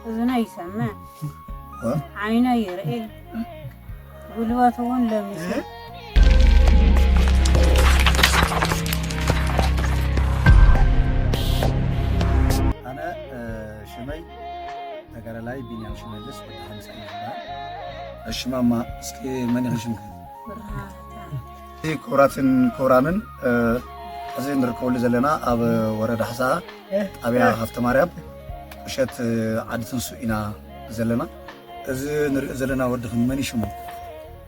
እዝነ ይሰምዕ፣ ወ? ዓይነ ይርኢ፣ ጉልበቱ እውን ለሚሱ። ኣነ፣ እ፣ ሽመይ ተጋዳላይ ቢንያም ሽመልስ ወዲ ሓምሳ እዩ ዝበሃል። እሺ ማማ፣ እስኪ መን ኢኺ ሽምኪ? ብርሃታ። እዚ ክቡራትን ክቡራንን፣ እ፣ እዚ ንርከበሉ ዘለና ኣብ ወረዳ ሓሳ ጣብያ ሃፍተ ማርያም ቁሸት ዓዲ ትንሱ ኢና ዘለና። እዚ ንሪኦ ዘለና ወድኽን መን እዩ ሽሙ?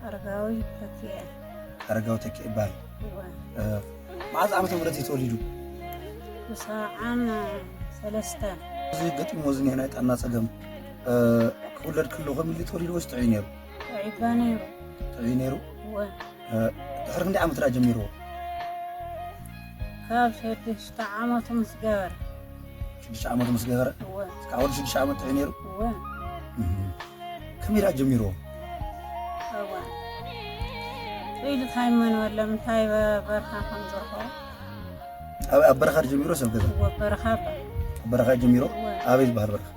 ኣረጋዊ ተኪኤ። ኣረጋዊ ተኪኤ ይበሃል። እወ። እ፣ መዓዝ ዓመተ ምህረት እዩ ተወሊዱ? ብሰብዓን ሰለስተን። እዚ ገጢሞ እዚ ናይ ጥዕና ጸገም፣ እ፣ ክውለድ ከሎ ከመይ ኢሉ ተወሊዱ ወይስ ጥዑይ ነይሩ? ጥዑይ ነይሩ። ጥዑይ ነይሩ? እወ። እ፣ ድሕሪ ክንደይ ዓመት ደኣ ጀሚርዎ? ካብ ሽዱሽተ ዓመቱ ምስ ገበረ። ሽዱሽተ ዓመቱ ምስ ገበረ? እወ። እስካብ ወዲ ሽዱሽተ ዓመት ጥዑይ ነይሩ? እወ። እህ። ከመይ ደኣ ጀሚርዎ? እወ። ኢሉ እንታይ መን ወለ ምንታይ በ-፣ በርኻ ከም ዝረኸቦ? ኣብ፣ ኣብ በረኻ ጀሚሮ ሰብ ገዛ? እወ፣ በረኻ ኣሎ። ኣብ በረኻ ጀሚሮ? እወ። ኣበይ ዝበሃል በረኻ?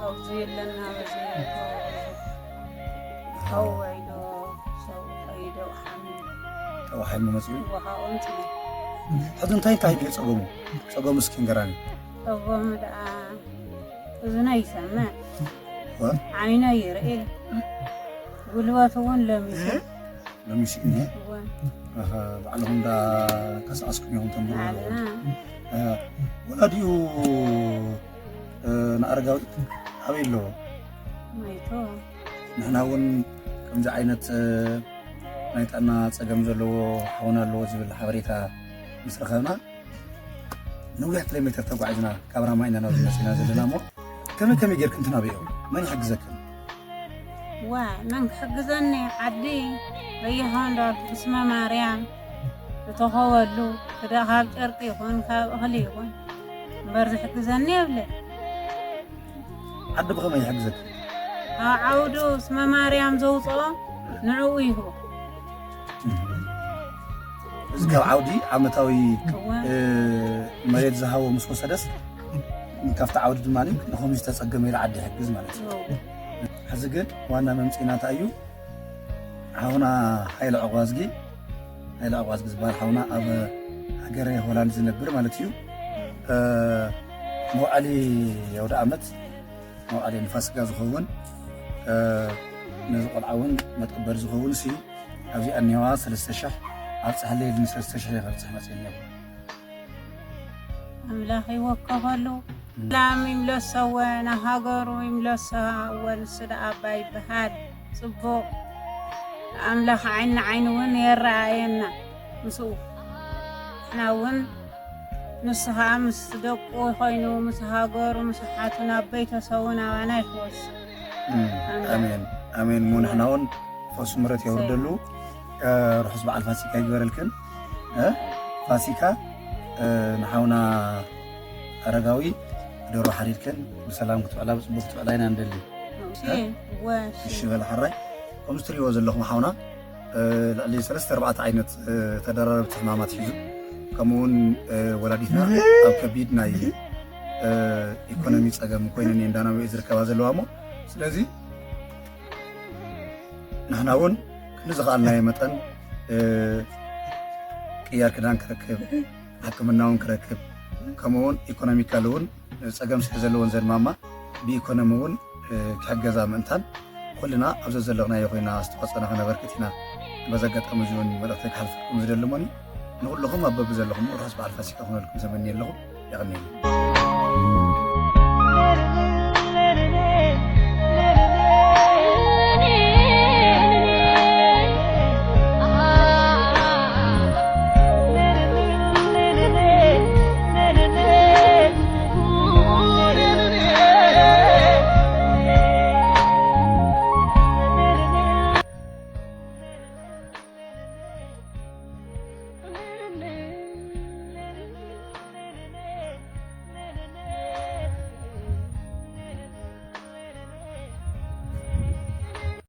ኣብዚ የለና፣ በዚ ሓው ውዒሉ፣ ሰው ከይዱ ሓሚሙ። ተባሂሉ መፂኡ? እወ፣ ካብኦም ፅነ። ሕዚ እንታይ እንታይ ድዩ ፀገሙ? ፀገሙ እስኪ ንገራኒ። ፀገሙ ደኣ እዝነ ይሰምዕ፣ ወ? ዓይነ ይርኢ፣ ጉልበቱ እውን ለሚሱ። ለሚሱ እኒሀ? እወ። ኣሃ፣ ባዕልኹም እንዳንቀሳቐስኩም ኢኹም ተንብሩ ኣለኹም። ባዕልና። ኣሃ፣ ወላዲኡ፣ እ፣ ንኣረጋዊ ኣበይ ኣለዎ? ሞይቱ። ንሕና እውን ከምዚ ዓይነት፣ እ፣ ናይ ጥዕና ጸገም ዘለዎ ሓውና ኣለዎ ዝብል ሓበሬታ ምስ ረኸብና፣ ነዊሕ ኪሎ ሜትር ተጓዒዝና ካብ ራማ ኢና ናብዚ መጺና ዘለና እሞ፣ ከመይ ከመይ ጌርክን ትናብዮ? መን ይሕግዘክን? ዋ፣ መን ክሕግዘኒ? ዓዲ በየኻ እንዳልኩ ብስመ ማርያም ዝተኸበሉ፣ ክዳ ካብ ጨርቂ ይኹን፣ ካብ እኽሊ ይኹን፣ እምበር ዝሕግዘኒ የብለ። ዓዲ ብኸመይ ይሕግዘኪ? ኣብ ዓውዱ ስመ ማርያም ዘውፅኦ ንዕኡ ይህቦ። እዚ ካብ ዓውዲ ዓመታዊ፣ እወ። እ፣ መሬት ዝሃቦ ምስ ወሰደስ፣ ካብቲ ዓውዲ ድማ ንኸምኡ ዝተጸገመ ኢሉ ዓዲ ይሕግዝ ማለት እዩ። እወ። ሕዚ ግን ዋና መምጽኢና እንታይ እዩ? ሓውና ሃይለ ዕቋዝጊ፣ ሃይለ ዕቋዝጊ ዝበሃል ሓውና ኣብ ሃገረ ሆላንድ ዝነብር ማለት እዩ። እ፣ መውዓሊ ኣውደ ዓመት፣ መውዓሊ ንፋሲካ ዝኸውን፣ እ፣ ነዚ ቆልዓ እውን መጠበሪ ዝኸውን ሲ ኣብዚኣ እኒዋ ሰለስተ ሽሕ ኣብፅሐለይ ኢልኒ፣ ሰለስተ ሽሕ እየ ከብፅሕ መፅእ እኒኹ። ኣምላኽ ይወከፈሉ። እም። ሰላም ይምለሰወ፣ ናብ ሃገሩ ይምለሰወ፣ ንሱ ደኣ ኣባ ይበሃል። ጽቡቕ። ኣምላኽ ዓይኒ ንዓይኒ እውን የረኣየና ምስኡ። ንሕና እውን ንሱ ኸኣ ምስ ደቁ ኮይኑ፣ ምስ ሃገሩ፣ ምስ ኣሓቱን ኣብ ቤተሰቡን ኣባና ይሕወስ። እም፣ ኣሜን። ኣሜን፣ ኣሜን። እሞ ንሕና እውን ፈሱ ምሕረት የውርደሉ። እ፣ ርሑስ በዓል ፋሲካ ይግበረልክን። እ፣ ፋሲካ፣ እ፣ ንሓውና ኣረጋዊ ደሮ ሓሪድክን ብሰላም ክትውዕላ ብጽቡቕ ክትውዕላ ኢና ንደሊ። እሺ፣ እ? እወ፣ እሺ። እሺ፣ በል ሓራይ። ከምዚ ትሪእዎ ዘለኹም ሓውና፣ እ፣ ልዕሊ ሰለስተ ኣርባዕተ ዓይነት፣ እ፣ ተደራረብቲ ሕማማት ሒዙ፣ ከምኡ እውን፣ እ፣ ወላዲትና ኣብ ከቢድ ናይ፣ እ፣ ኢኮኖሚ ጸገም ኮይነን እየን እንዳናበዩ ዝርከባ ዘለዋ እሞ፣ ስለዚ ንሕና እውን ክንዲ ዝኸኣልናዮ መጠን፣ እ፣ ቅያር ክዳን ክረክብ፣ ሕክምና እውን ክረክብ፣ ከምኡ እውን ኢኮኖሚካል እውን ጸገም ስለ ዘለወን ዘን ማማ ብኢኮኖሚ እውን፣ እ፣ ክሕገዛ ምእንታን ኩልና ኣብ ዘዘለኽናዮ ኮይና ኣስተዋጽኦና ከነበርክት ኢና። በዚ ኣጋጣሚ እዚ እውን መልእኽተይ ክሓልፈልኩም ዝደሊ እሞኒ፣ ንኹልኹም ኣብ በብዘለኹም ርሑስ በዓል ፋሲካ ክኾነልኩም ዘመኒ ኣለኹ። የቐንየለይ።